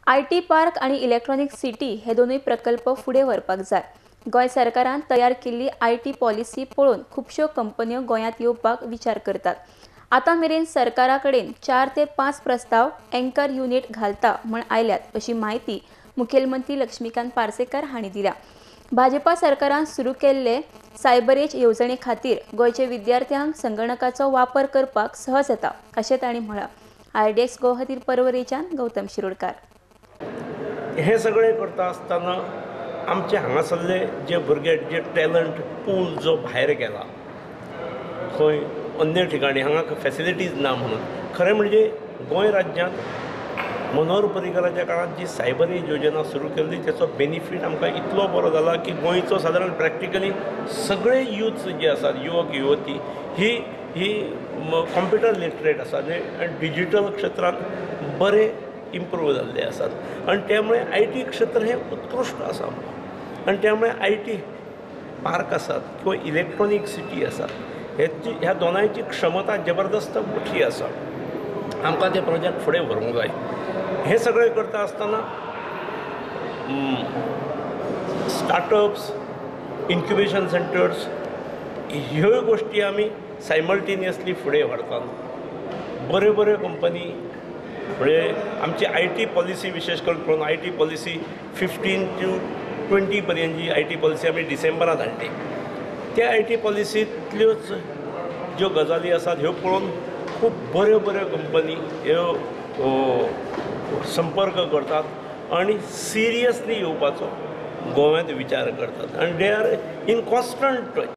IT park आनी electronic city हे दोनूय प्रकल्प फुडें व्हरपाक जाय. गोंय सरकारान तयार केल्ली IT policy पळोवन खुबश्यो कंपन्यो गोंयांत येवपाक विचार करतात. आतां मेरेन सरकारा कडेन 4 ते 5 प्रस्ताव एंकर युनिट घालता म्हण आयल्यात अशी म्हायती मुखेलमंत्री लक्ष्मीकांत पार्सेकर हांणी दिल्या. भाजपा सरकारान सुरू केल्ले सायबरेज येवजणे खातीर गोंयचे विद्यार्थ्यांक संगणकाचो वापर करपाक सहज येता अशें तांणी म्हळां. आरडीएक्स गोवा खातीर परवरेच्यान गौतम शिरोडकार. हे सगळे करता आसतना आमचे हांगासरले जे भुरगे जे टॅलंट पूल जो भायर गेला खंय अन्य ठिकाणी हांगा फॅसिलिटीज ना म्हणून, खरें म्हणजे गोंय राज्यांत मनोहर पर्रीकराच्या काळांत जी सायबर एज योजना सुरू केल्ली तेचो बेनिफीट आमकां इतलो बरो जाला की गोंयचो सादारण प्रॅक्टिकली सगळे यूथ जे आसात, युवक युवती ही ही कॉम्प्युटर लिटरेट आसा आनी डिजिटल क्षेत्रांत बरे इम्प्रूव जाल्ले आसात आनी त्यामुळे I T क्षेत्र हें उत्कृश्ट आसा आनी त्यामुळे I T park आसात किंवा इलेक्ट्रॉनीक सिटी आसात, ह्या दोनांयची क्षमता जबरदस्त मोठी आसा. आमकां ते प्रोजेक्ट फुडें व्हरूंक जाय. हें सगळें करता आसतना स्टार्टअप्स, इन्क्युबेशन सेंटर्स ह्योय गोश्टी आमी सायमल्टेनियसली फुडें व्हरतात. बऱ्यो बऱ्यो कंपनी म्हणजे आमची I T policy विशेश करून पळोवन I T policy 15 to 20 पर्यंत जी I T policy आमी डिसेंबरांत हाडली त्या I T पॉलिसींतल्योच ज्यो गजाली आसात ह्यो पळोवन खूब बऱ्यो बऱ्यो कंपनी ह्यो संपर्क करतात आनी सिरियसली येवपाचो गोव्यांत विचार करतात आनी they are in constant touch.